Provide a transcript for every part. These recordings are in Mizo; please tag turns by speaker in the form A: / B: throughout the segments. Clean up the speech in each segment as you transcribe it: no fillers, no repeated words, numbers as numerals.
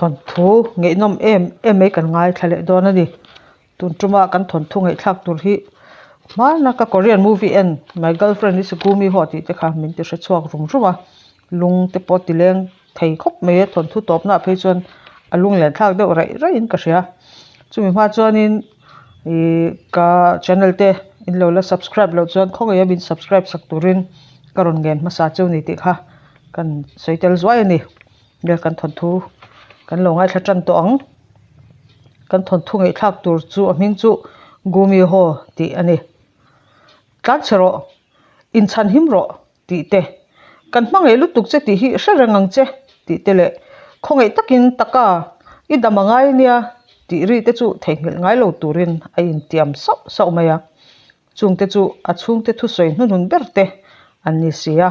A: Thawnthu ngaihnawm em em mai kan ngaithla leh dawn a ni. Tun tuma kan thawnthu ngaihthlak tur hi hmana ka Korean movie en My Girlfriend is a Gumiho tih te kha min ti hre chhuak rum rum a, lung te pawh ti leng thei khawp mai a thawnthu tawpnaah phei chuan a lunglen thlak deuh raih raihin ka hria. Chumi hma chuanin ihh ka channel te in lo la subscribe loh chuan khawngaih a min subscribe sak turin ka rawn ngen hmasa cheu ni tih kha kan sawi tel zuai a ni. Nge kan thawnthu kan lo ngaithla tan tawh ang. Kan thawnthu ngaihthlak tur chu a hming chu Gumiho tih a ni. Tlanchhe rawh, inchhan him rawh tih te, kan hmangaih lutuk che tih hi hre reng ang che tih te leh khawngaih takin taka i dam a ngai nia tih ri te chu theihnghilh ngai lo turin a intiam sauh sauh mai a. Chungte chu a chhungte thusawi hnuhnun ber te an ni si a.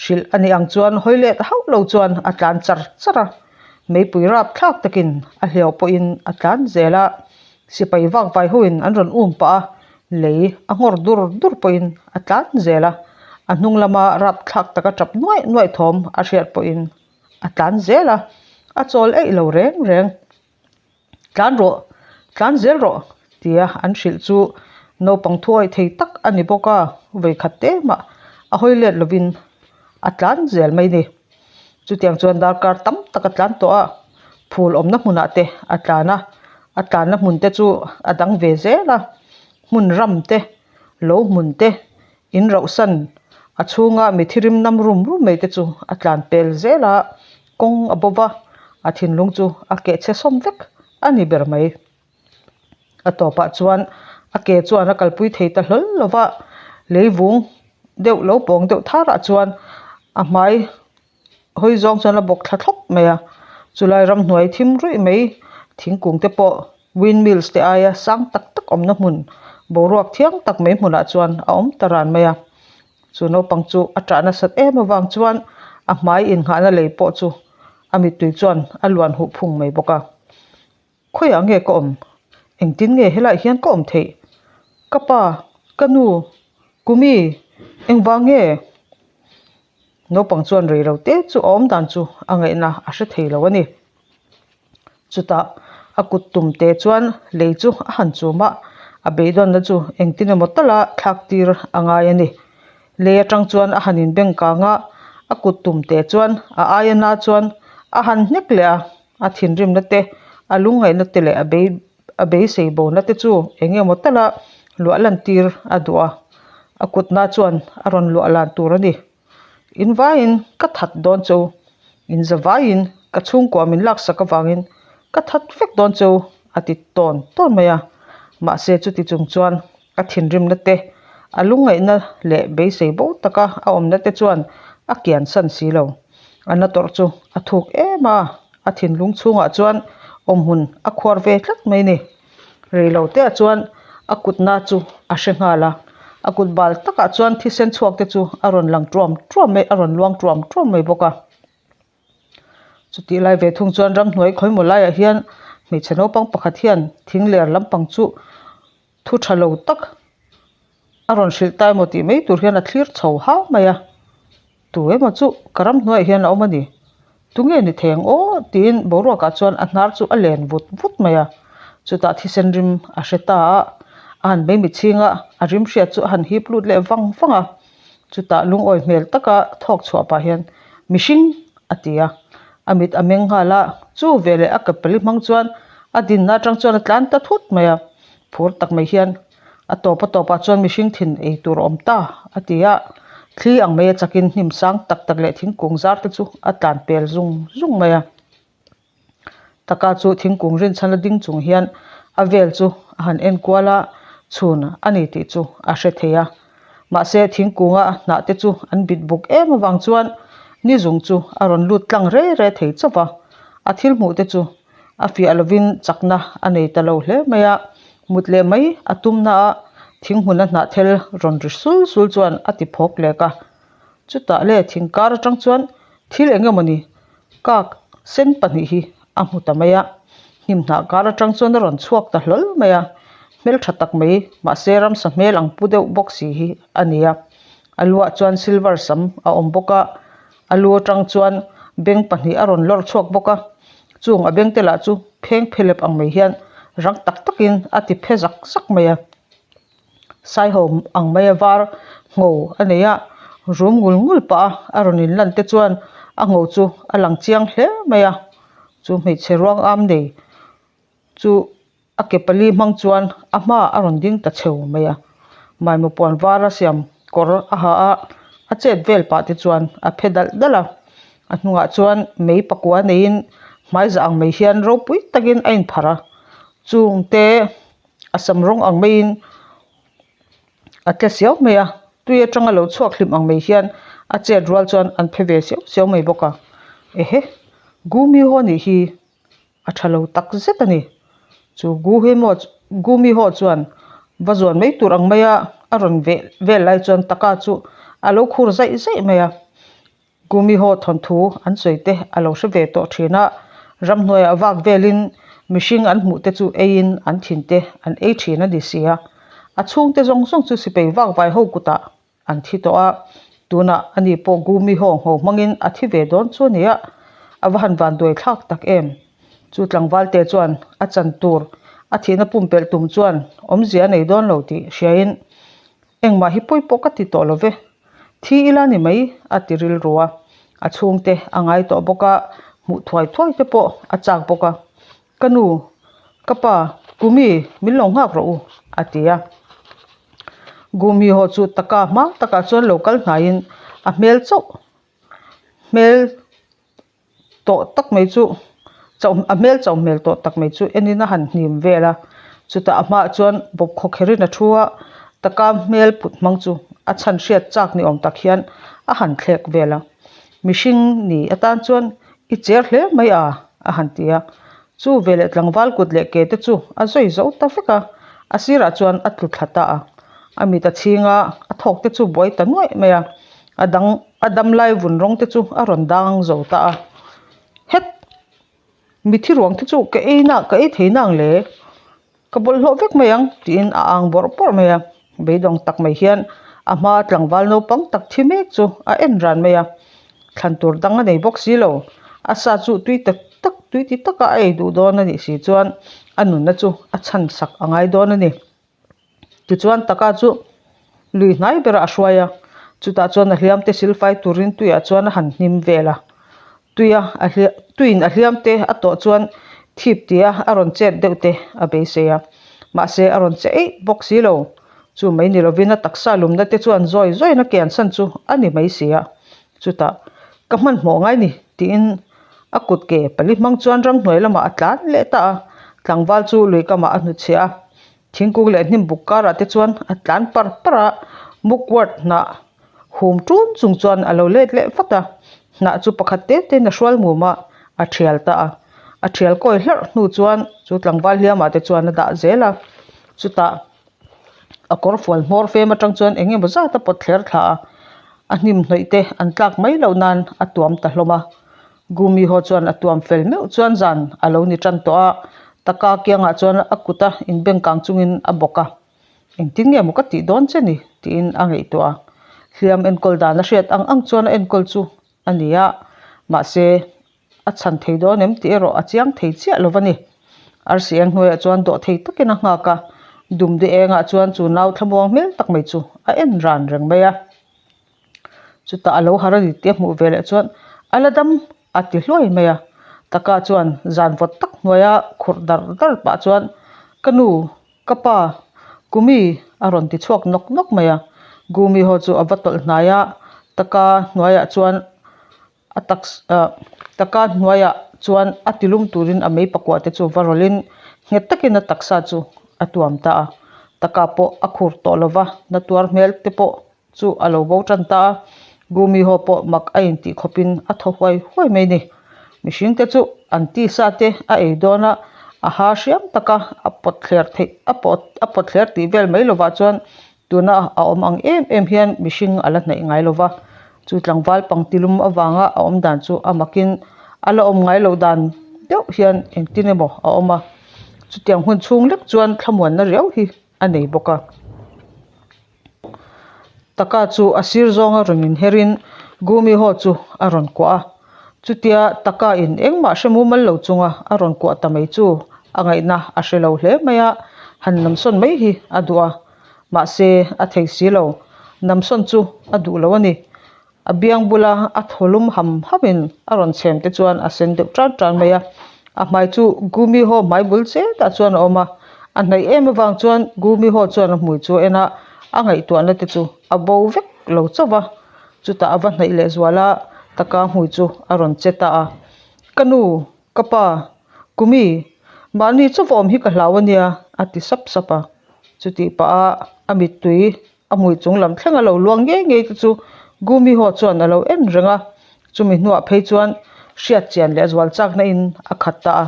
A: Hrilh a nih ang chuan hawi let hauh lo chuan a tlan char char a, meipui rap thlak takin a hliau pawhin a tlan zel a, sipai vak vai hoin an rawn um pah a, lei a nghawr dur dur pawhin a tlan zel a, a hnung lama rap thlak taka tap nuaih nuaih thawm a hriat pawhin a tlan zel a, a chawl eih lo reng reng. Tlan rawh, tlan zel rawh tia an hrilh chu naupang thuawih thei tak a ni bawk a, vawikhat te mah a hawi let lovin a tlan zel mai ni. Chutiang chuan darkar tam tak a tlan tawh a, phul awmna hmunah te a tlan a, a tlanna hmun te chu a dang ve zel a, hmun ram te, lo hmun te, in rauhsan a chhunga mi thirim nam rum rum mai te chu a tlan pel zel a. Kawng a bawp a, a thinlung chu a keh chhe sawm vek a ni ber mai. A tawpah chuan a ke chuan a kalpui thei ta hlawl lo va, leivung deuh lo pawng deuh tharah chuan a hmai hawi zawng chuan a bawk thla thlawp mai a. Chulai ramhnuai thim ruih mai thingkung te pawh windmills te aia sang tak tak awmna hmun boruak thiang tak mai hmunah chuan a awm ta ran mai a. Chu naupang chu a ṭah nasat em avang chuan a hmai innghahna lei pawh chu a mittui chuan a luan huh phung mai bawk a. Khawiah nge ka awm? Engtin nge helaiah hian ka awm theih? Ka pa, ka nu, Kumi, engvang nge? Naupang chuan rei lo te chu a awm dan chu a ngaihna a hre thei lo a ni. Chutah a kut tum te chuan lei chu a han chum a, a beidawnna chu engtin emaw tala thlak tir a ngai a ni. Lei atang chuan a han inbeng kang a, a kut tum te chuan a aia na chuan a han hnek leh a, a thinrimna te, a lungngaihna te leh a bei a beisei bona te chu eng emaw tala luah lan tir a duh a, a kutna chuan a rawn luah lan tur a ni. In vaiin ka that dawn cheu, in za vaiin ka chhungkua min laksak avangin ka that vek dawn cheu a ti tawn tawn mai a. Mahse chuti chung chuan a thinrimna te, a lungngaihna leh beisei bo taka a awmna te chuan a kian san si lo. A na tawrh chu a thuk em a, a thinlung chhungah chuan awmhmun a khuar ve tlat mai ni. Reilo te ah chuan a kutna chu a hre nghal a, a kut bal takah chuan thisen chhuak te chu a rawn lang tuam tuam mai a rawn luang tuam tuam mai bawk a. Chutih lai ve thung chuan ramhnuai khawimaw laiah hian hmeichhe naupang pakhat hian thing ler lampang chu thu tha lo tak a rawn hrilh ta emaw tih mai tur hian a thlir chho hau mai a. Tu emaw chu ka ramhnuaiah hian a awm a ni. Tunge ni thei ang aw? tiin boruakah chuan a hnar chu a len vut vut mai a. Chutah thisen rim a hre ta a, a han mei mitchhing a, a rim hriat chu a han hip lut leh vang vang a. Chutah lungawi hmel taka thawk chhuah pah hian, Mihring! a ti a. A mit a meng nghal a, chu veleh a kepali hmang chuan a dinna atang chuan a tlan ta thut mai a. Phur tak mai hian A tawp a tawpah chuan mihring thin ei tur a awm ta a ti a, thli ang mai a chakin hnim sang tak tak leh thingkung zar te chu a tlan pel zung zung mai a. Taka chu thingkung rinchhan a ding chung hian a vel chu a han en kual a, chhun a ni tih chu a hre thei a. Mahse thingkunga hnah te chu an bit buk em avang chuan ni zung chu a rawn lut tlang re re thei chauh va, a thil hmuh te chu a fiah lovin chakna a nei ta lo hle mai a, mut leh mai a tum na a, thing hmuna hnah thel rawn ri sul sul chuan a ti phawk lek a. Chutah le thing kar atang chuan thil eng emawni kak sen pahnih hi a hmu ta mai a, hnim hnah kar atang chuan a rawn chhuak ta hlawl mai a, hmeltha tak mai mahse ramsa hmel ang pu deuh bawk si hi a ni a, a luah chuan silver sam a awm bawk a. A lu atang chuan beng pahnih a rawn lawr chhuak bawk a. Chung a bengte lah chu pheng phelep ang mai hian rang tak takin a ti phe zak zak mai a. Saiho ang maia var ngho a nei a, rum ngul ngul pah a a rawn inlan te chuan a ngho chu a lang chiang hle mai a. Chu hmeichhe ruang am nei chu a ke pali hmang chuan a hmaah a rawn ding ta cheu mai a. Maimaw puan var a siam kawr a ha a, a chet vel pah te chuan a phe dalh dalh a. A hnungah chuan mei pakua neiin hmaizah ang mai hian ropui takin a inpharh a. Chungte a sam rawng ang maiin a tle siau mai a tui atanga lo chhuak hlim ang mai hian a chet rual chuan an phe ve siau siau mai bawk a ehe gumi haw nih hi a tha lo tak zet a ni chu gumi haw chuan va zuan mai tur ang maia a rawn veh vel lai chuan taka chu a lo khur zaih zaih mai a. Gumiho thawnthu an sawi te a lo hre ve tawh thin a, ramhnuaiah vak velin mihring an hmuh te chu eiin an thin te an ei thin a ni si a. A chhungte zawng zawng chu sipei vak vai ho kutah an thi tawh a, tunah ani pawh Gumiho ngho hmangin a thi ve dawn chu a ni a, a va han vanduai thlak tak em. Chu tlangval te chuan a chan tur a thihna pumpelh tum chuan awmzia a nei dawn lo tih hriain Engmah hi pawi pawh ka ti tawh lo ve. Thi ila ni mai a ti rilru a, a chhungte a ngai tawh bawk a, hmuh thuai thuai te pawh a chak bawk a. Ka nu, ka pa, Gumi min lo nghak rawh u a ti a. Gumi ho chu taka hma takah chuan lo kal hnaiin a hmel chauh hmel tawh tak mai chu chauh a hmel chauh hmel tawh tak mai chu enin a han hnim vel a chutah a hmaah chuan bawp khawkherhin a thu a taka hmel put hmang chu a chhan hriat chak ni awm tak hian a han thlek vel a mihring ni atan chuan i cher hle mai a a han ti a chu veleh tlangval kut leh ke te chu a zawi zo ta vek a a sirah chuan a tlu thla ta a a mit a chhing a a thawk te chu buai ta nuaih mai a a dang a dam lai vun rawng te chu a rawn dang zo ta a het mithi ruang te chu ka ei na ka ei thei nang le ka bawlhhlawh vek mai ang tiin a ang bawrh bawrh mai a beidawng tak mai hian a hma tlangval naupang tak thi mek chu a en ran mai a thlan tur dang a nei bawk si lo a sa chu tui tak tak tui ti taka a ei duh dawn a nih si chuan a nunna chu a chhan sak a ngai dawn a ni. Tichuan taka chu lui hnai berah a hruai a, chutah chuan a hliam te silfai turin tuiah chuan a han hnim vel a, tuia a hliam tuiin a hliam te a tawh chuan thip tia a rawn chet deuh te a beisei a, mahse a rawn che eih bawk si lo, chu mai ni lovin a taksa lumna te chuan zawi zawiin a kiansan chu a ni mai si a, chutah ka hmanhmawh ngai ni tiin a kut ke pali hmang chuan ramhnuai lamah a tlan leh ta a, tlangval chu lui kamah a hnutchhiah a. Thingkung leh hnim buk karah te chuan a tlan par par a, mugwort hnah hum ṭun chung chuan a lo let leh vat a, hnah chu pakhat te tein a hrual mum a, a ṭhial ta a, a ṭhial kawi hlarh hnu chuan chu tlangval hliamah te chuan a dah zel a, chutah a kawr fual hmawr fem atang chuan eng emaw zat a pawt thler thla a, a hnim hnawih te an tlak mai loh nan a tuam ta hlawm a. Gumi ho chuan a tuam fel meuh chuan zan a lo ni tan tawh a, taka kiangah chuan a kut a inbengkang chungin a bawk a, engtin nge maw ka tih dawn che ni tiin a ngaihtuah a, hliam enkawl dan a hriat ang ang chuan a enkawl chu a ni a, mahse a chhan thei dawn em tih erawh a chiang thei chiah lo va ni. Arsi eng hnuaiah chuan dawh thei takin a nghak a, dumde engah chuan chu nau thlamuang hmel tak mai chu a en ran reng mai a. Chutah a lo har a ni tih a hmuh ve leh chuan a la dam a ti hluai mai a. Taka chuan zan vawt tak hnuaia khurh dar dar pah chuan ka nu, ka pa, Gumi a rawn ti chhuak nawk nawk mai a. Gumi ho chu a va tawlh hnai a, Taka hnuaiah chuan A taksa taka hnuaiah chuan a tilum turin a mei pakua te chu va rawlhin nghet takin a taksa chu a tuam ta a, taka pawh a khur tawh lova na tuar hmel te pawh chu a lo bo tan ta a, Gumi ho pawh mak a intih khawpin a thaw huai huai mai ni. Mihring te chu an tisa te a ei dawn a, a ha hriam taka a pawt thler theih a pawt a pawt thler tih vel mai lovah chuan Tuna a awm ang em em hian mihring a la hnaih ngai lo va, chu tlangval pangtilum avanga a awm dan chu a makin a la awm ngai loh dan deuh hian engtin emaw a awm a, chutiang hun chhung lek chuan thlamuanna riau hi a nei bawk a. Taka chu a sir zawnga rawn inherin Gumi haw chu a rawn kuah a. Chutia taka in engmah hre mumal lo chunga a rawn kuah ta mai chu a ngaihna a hre lo hle mai a, han namsawn mai hi a duh a, mahse a thei si lo. Namsawn chu a duh lo a ni. A biang bula a thaw lum ham hamin a rawn chhem te chuan a sen deuh tan tan mai a, a hmai chu Gumiho hmai bul chetah chuan a awm a, a hnaih em avang chuan Gumiho chuan a hmui chu a en a, a ngaihtuahna te chu a bo vek lo chauh va, chutah a va hnaih leh zual a, taka hmui chu a rawn che ta a, Ka nu, ka pa, Gumi, mahni chauh awm hi ka hlau a nia a ti sap sap a, chutih pah a a mittui A hmui chung lam thleng a lo luang ngei ngei te chu Gumiho chuan a lo en reng a, chumi hnuah phei chuan hriat chian leh zual chakna in a khat ta a.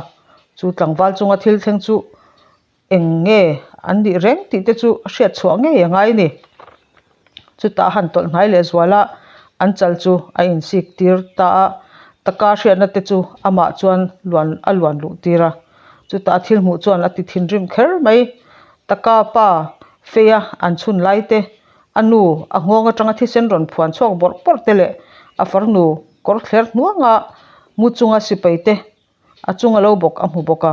A: Chu tlangval chunga thil thleng chu eng nge an nih reng tih te chu hriat chhuah ngei a ngai a ni. Chutah a han tawlh hnai leh zual a, an chal chu a insik tir ta a, taka hriatna te chu amah chuan luan a luan luh tir a. Chutah a thil hmuh chuan a ti thinrim kher mai. Taka pa feia an chhun lai te, a nu a nghawng atanga thisen rawn phuan chhuak bawrh bawrh te leh a farnu kawr thler hnuanga mu chunga sipai te a chunga lo bawk a hmu bawk a.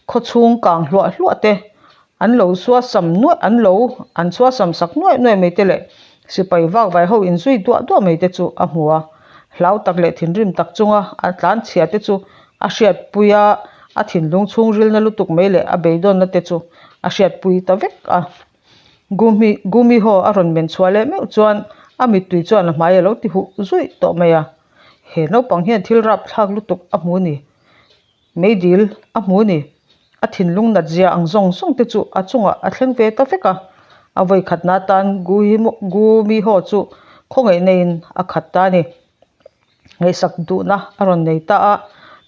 A: Khaw chhung kang hluah hluah te an lo suasam nuaih an lo an suasam sak nuaih nuaih mai te leh sipai vak vai ho inzui duah duah mai te chu a hmu a. Hlau tak leh thinrim tak chunga a tlanchhia te chu a hriatpui a, a thinlung chhungrilna lutuk mai leh a beidawnna te chu a hriatpui ta vek a. Gumi Gumiho a rawn men chhuah leh meuh chuan a mittui chuan a hmai a lo ti huh zuih tawh mai a. He naupang hian thil rapthlak lutuk a hmu ni, meidil a hmu ni, a thinlung nat zia ang zawng zawng te chu a chungah a thleng ve ta vek a. A vawikhatna atan Gumiho chu khawngaihna in a khat ta a ni. Ngaihsak duhna a rawn nei ta a,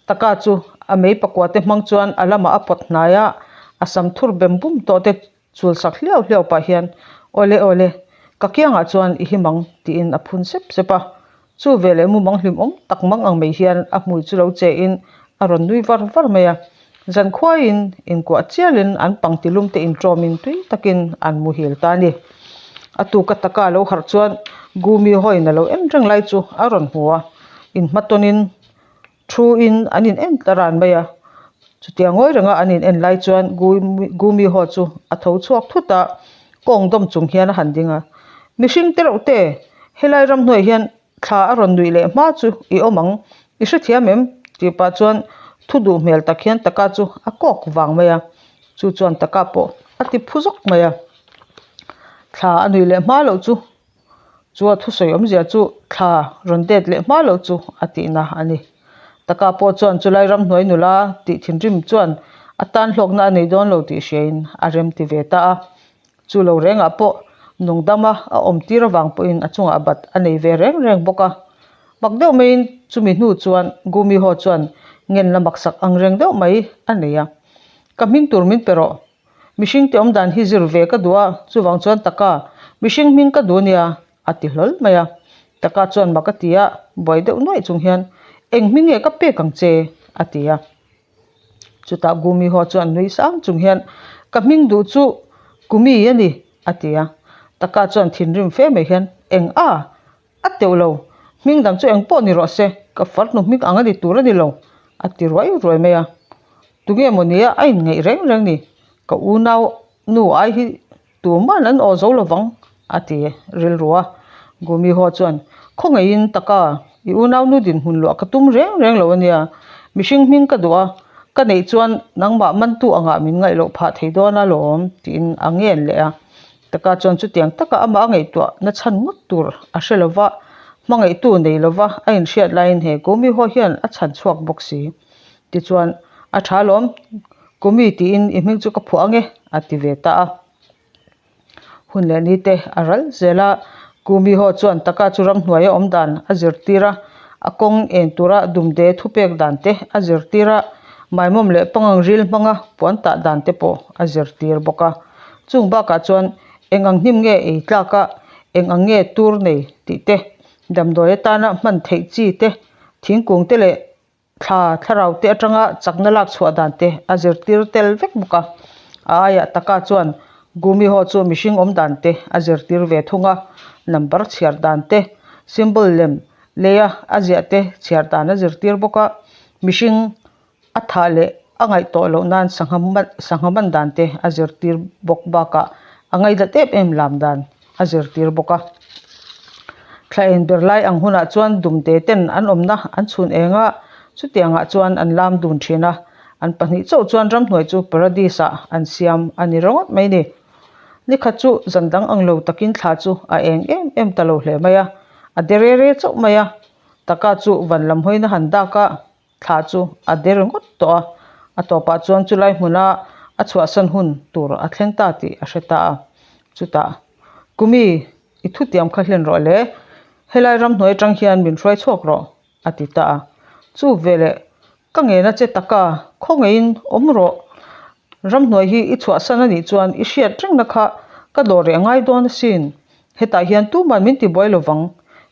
A: taka chu a mei pakua te hmang chuan a lamah a pawt hnai a, a sam thur bem bum tawh te chul sak hliau hliau pah hian Awle awle, ka kiangah chuan i him ang tiin a phun sep sep a, chu veleh mumang hlimawm tak mang ang mai hian a hmui chu lo che in a rawn nui var var mai a, zankhuaiin inkuah chialin an pangti lum te inṭawmin tui takin an muhil ta a ni. A tuka taka a lo harh chuan Gumi hawiin a lo en reng lai chu a rawn hmu a, inhmatawnin thuin an in en ta ran mai a. Chutia ngawi renga an in en lai chuan Gumi haw chu a tho chhuak thut a, kawng dawm chung hian a han ding a, Mihring te reuh te, helai ramhnuaiah hian Thla a rawn nuih leh hma chu i awm ang, i hrethiam em? tih pah chuan thu duh hmel tak hian taka chu a kawk vang mai a, chu chuan taka pawh a ti phu zawk mai a. Thla a nuih leh hma loh chu, chu a thusawi awmzia chu thla rawn det leh hma loh chu a tihna a ni. Taka pawh chuan chulai ramhnuai nula tih thinrim chuan a tan hlawkna a nei dawn lo tih hriain a rem ti ve ta a. Chu lo rengah pawh nungdama a awm tir avang pawhin a chungah bat a nei ve reng reng bawk a. Mak deuh maiin chumi hnu chuan Gumiho chuan ngen la maksak ang reng deuh mai a nei a. Ka hming tur min pe rawh. Mihring te awmdan hi zir ve ka duh a, chuvang chuan taka mihring hming ka duh nia a ti hlawl mai a. Taka chuan mak a ti a, buai deuh nuaih chung hian eng hming nge ka pek ang che a ti a. Chutah Gumiho chuan nui sang chung hian, Ka hming duh chu Kumi a ni, a ti a. Taka chuan thinrim fe mai hian, Eng a? A teuh lo. Hming dang chu eng pawh ni rawh se, ka farnu hming ang a ni tur a ni lo, a ti ruai ruai mai a. Tunge maw nia a inngaih reng reng ni? Ka unau nu ai hi Tuman an aw zo lovang, a ti rilru a. Gumiho chuan, Khawngaihin taka, i unaunu dinhmun luah ka tum reng reng lo a nia. Mihring hming ka duh a, ka neih chuan nangmah mantu angah min ngaih loh phah thei dawn a lawm, tiin a ngen leh a. Taka chuan chutiang taka amah a ngaihtuah na chhan ngawt tur a hre lo va, hmangaihtu nei lo va a inhriat laiin he Gumiho hian a chhan chhuak bawk si. Tichuan, A tha lawm, Kumi tiin i hming chu ka phuah ange, a ti ve ta a. Hun leh ni te a ral zel a, Kumi ho chuan taka chu ramhnuaia awm dan a zirtir a, a kawng en tura dumde thupek dan te a zirtir a, maimawm leh pangang ril hmanga puan tah dan te pawh a zirtir bawk a. Chung bakah chuan eng ang hnim nge ei tlak a, eng ang nge tur nei tih te, damdawi atana hman theih chi te, thingkung te leh Thla thlarau te atanga chakna lak chhuah dan te a zirtir tel vek bawk a. A aiah taka chuan Gumiho chu mihring awm dan te a zirtir ve thung a, number chhiar dan te, symbol lem Leia a ziah te chhiar dan a zirtir bawk a, mihring a thah leh a ngaih tawh loh nan sangha man sangha man dan te a zirtir bawk bakah a ngaihlat em em lam dan a zirtir bawk a. Thla en ber lai ang hunah chuan dumte ten an awmna an chhun eng a, chutiangah chuan an lam dun thin a, an pahnih chauh chuan ramhnuai chu paradise ah an siam a ni ringawt mai ni. Nikhat chu zan dang ang lo takin thla chu a eng em em ta lo hle mai a, a de re re chauh mai a, taka chu van lam hawina han dak a, thla chu a de ringawt tawh a, a tawpah chuan chulai hmuna a chhuahsan hun tur a thleng ta tih a hre ta a, chutah Kumi i thutiam kha hlen rawh le, helai ramhnuai atang hian min hruai chhuak rawh a ti ta a, chu veleh ka ngena che taka khawngeiin awm rawh, ramhnuai hi i chhuahsan a nih chuan i hriat rengna kha ka dawr reh ngai dawn asin, hetah hian tuman min ti buai lo vang,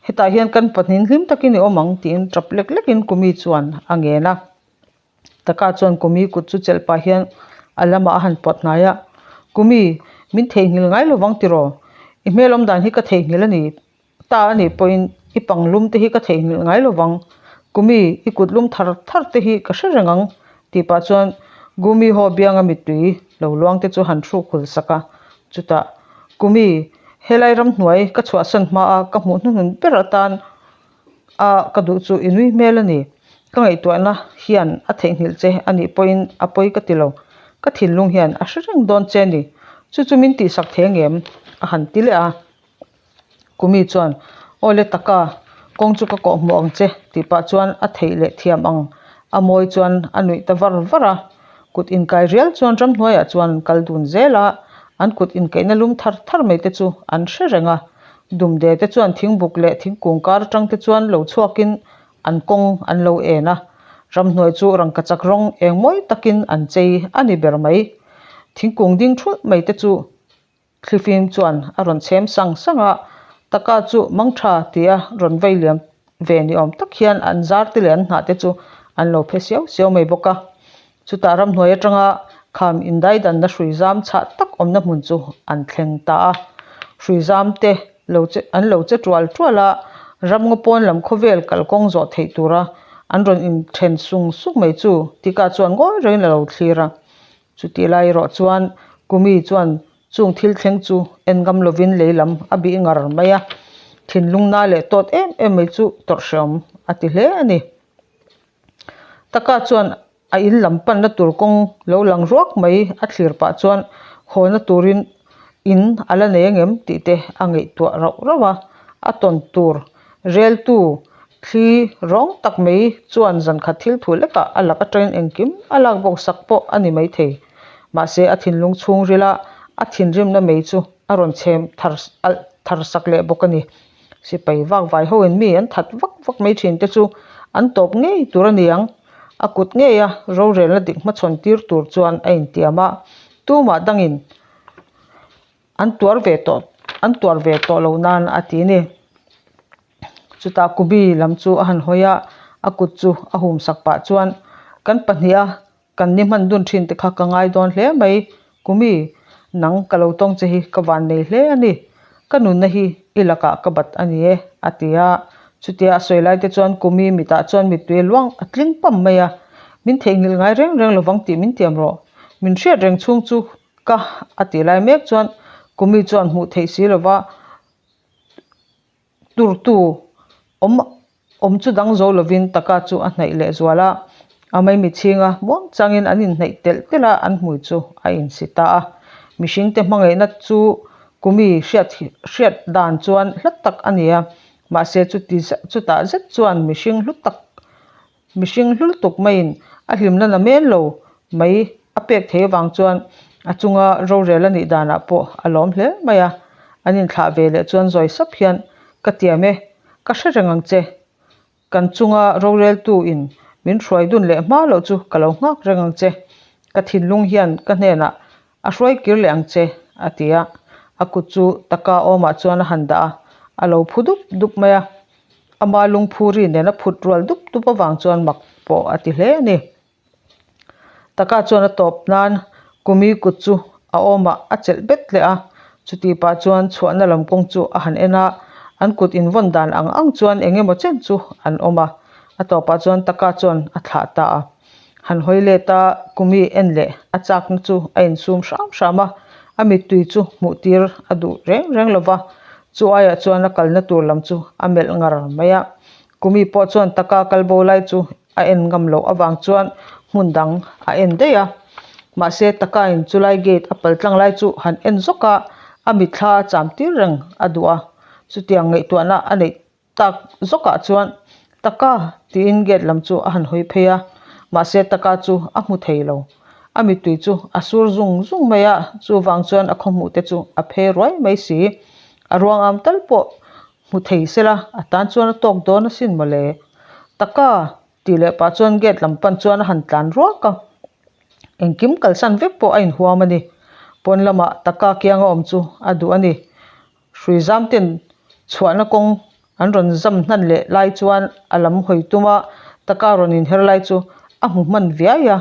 A: hetah hian kan pahnin hlim takin i awm ang tiin tap lek lekin Kumi chuan a ngen a. Taka chuan Kumi kut chu chelh pah hian a lamah a han pawt hnai a, Kumi, min theihnghilh ngai lo vang tiraw? I hmel awm dan hi ka theihnghilh a ni. Ta a nih pawhin i pang lum te hi ka theihnghilh ngai lo vang. Kumi, i kut lum thar thar te hi ka hre reng ang tih pah chuan Gumi haw bianga mittui lo luang te chu han hruk hul sak a. Chutah, Kumi, helai ramhnuai ka chhuahsan hmaa ka hmuh hnuhnun ber atan a ka duh chu i nui hmel a ni. Ka ngaihtuahna hian a theihnghilh che a nih pawhin a pawi ka ti lo. Ka thinlung hian a hre reng dawn che a ni. Chu chu min tihsak thei angem? A han ti leh a. Kumi chuan, Aw le taka, kawng chu ka kawh hmuh ang che tih pah chuan a theih leh thiam ang a mawi chuan a nuih ta var var a. Kut inkai rial chuan ramhnuaiah chuan an kal dun zel a, an kut inkaihna lum thar thar mai te chu an hre reng a. Dumde te chuan thingbuk leh thingkung kar atang te chuan lo chhuakin an kawng an lo en a, ramhnuai chu rangkachak rawng eng mawi takin an chei a ni ber mai. Thingkung ding thulh mai te chu Thlifim chuan a rawn chhem sang sang a, taka chu mangtha tia rawn vei liam ve ni awm tak hian an zar te leh an hnah te chu an lo phe siau siau mai bawk a. Chutah ramhnuai atanga kham indaidanna hrui zam chhah tak awmna hmun chu an thleng ta a. Hrui zam te lo che an lo che tual tual a, ramngaw pawn lam khawvel kalkawng zawh theih tura an rawn inthen sung sung mai chu Tika chuan ngawi rengin a lo thlir a. Chutih lai erawh chuan Kumi chuan chung thil thleng chu en ngam lovin lei lam a bih ngar mai a, thinlung na leh tawt em em mai chu tawrh hreawm a ti hle a ni. Taka chuan a in lam panna tur kawng lo lang ruak mai a thlir pah chuan hawna turin in a la nei angem tih te a ngaihtuah rauh rauh a, a tawn tur reltu Thli rawng tak mai chuan zankhat thil thu lekah a lak atangin engkim a lak bawk sak pawh a ni maithei. Mahse a thinlung chhungrila a thinrimna mai chu a rawn chhem thar alh thar sak leh bawk a ni. Sipai vak vai hoin mi an that vak vak mai thin te chu an tawp ngei tur a ni ang. A kut ngeia rorelna dik hmachhawn tir tur chuan a intiam a, tumah dangin an tuar ve tawh an tuar ve tawh lo nan a ti a ni. Chutah Kubi lam chu a han hawi a, a kut chu a hum sak pah chuan kan pahniha kan ni hman dun thin te kha ka ngai dawn hle mai. Kumi, nang ka lo tawng che hi ka van nei hle a ni. Ka nunna hi i lakah ka bat a ni e, a ti a. Chutia a sawi lai te chuan Kumi mitah chuan mittui a luang a tling pam mai a. Min theihnghilh ngai reng reng lovang tih min tiam rawh. Min hriat reng chhung chu ka a tih lai mek chuan Kumi chuan hmuh theih si lova Turtu awm awm chu dang zo lovin taka chu a hnaih leh zual a, a maimi chhinga muang changin an inhnaih telh telh a, an hmui chu a insi ta a. Mihringte hmangaihna chu kumi hriat hriat dan chuan hla tak a ni a, mahse chuti chutah zet chuan mihring hlu tak Mihring hlul tuk maiin a hlimna na men lo mai a pek thei avang chuan a chunga rorel a nih danah pawh a lawm hle mai a. An inthlah ve leh chuan zawi sap hian, Ka tiam e, ka hre reng ang che. Kan chunga roreltu in min hruai dun leh hma loh chu ka lo nghak reng ang che. Ka thinlung hian ka hnenah a hruai kir leh ang che, a ti a. A kut chu taka awmah chuan a han dah a, a lo phu dup dup mai a. Ama lungphuri nen a phut rual dup dup avang chuan mak pawh a ti hle a ni. Taka chuan a tawp nan Kumi kut chu a awmah a chelh bet leh a, chutih pah chuan chhuahna lam kawng chu a han en a, An kut invawn dan ang ang chuan eng emaw chen chu an awm a, a tawpah chuan Taka chuan a thlah ta a. Han hawi let a, Kumi en leh a chakna chu a insum hram hram a, a mittui chu hmuh tir a duh reng reng lo va, chu aiah chuan a kalna tur lam chu a melh ngar mai a. Kumi pawh chuan Taka kal bo lai chu a en ngam loh avang chuan hmun dang a en daih a, mahse Taka-in chulai gate a pal tlang lai chu han en zawk a, a mitthla a cham tir reng a duh a, chutiang ngaihtuahna a neih tak zawkah chuan Taka tiin gate lam chu a han hawi phei a, mahse Taka chu a hmu thei lo, a mittui chu a sur zung zung mai a, chuvang chuan a khawhmuh te chu a phe ruai mai si, a ruang am tal pawh Hmu thei sela, a tan chuan a tawk dawn asin mawle. Taka! tih leh pah chuan gate lam pan chuan a han tlan ruak a. Engkim kalsan vek pawh a inhuam a ni. Pawn lamah Taka kianga awm chu a duh a ni. Hrui zam ten chhuahna kawng an rawn zam hnan leh lai chuan a lam hawi tum a, Taka rawn inher lai chu a hmu hman viai a.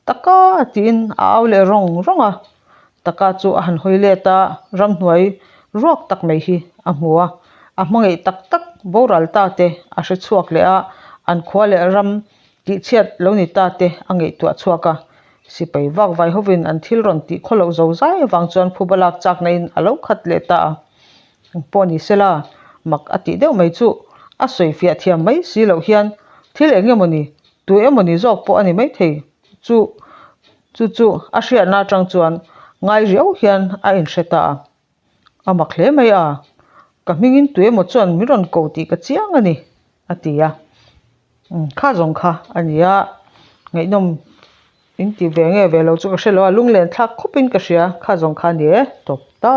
A: Taka! tiin a au leh rawng rawng a. Taka chu a han hawi let a, ramhnuai ruak tak mai hi a hmu a, a hmangaih tak tak boral ta te a hre chhuak leh a, an khua leh ram tihchhiat lo ni ta te a ngaihtuah chhuak a. Sipai vak vai hovin an thil rawn tih khaw loh zo zai avang chuan phuba lak chakna in a lo khat leh ta a. Engpawh ni sela, mak a tih deuh mai chu a sawi fiah thiam mai si loh hian thil eng emawni, tu emawni zawk pawh a ni maithei chu Chu chu a hriatna atang chuan ngai riau hian a inhre ta a, a mak hle mai a, ka hmingin tu emaw chuan min rawn ko tih ka chiang a ni, a ti a. Umm kha zawng kha a ni a, ngaihnawm in ti ve nge ve lo chu ka hre lo a, lunglen thlak khawpin ka hria, kha zawng kha a ni e, tawp ta.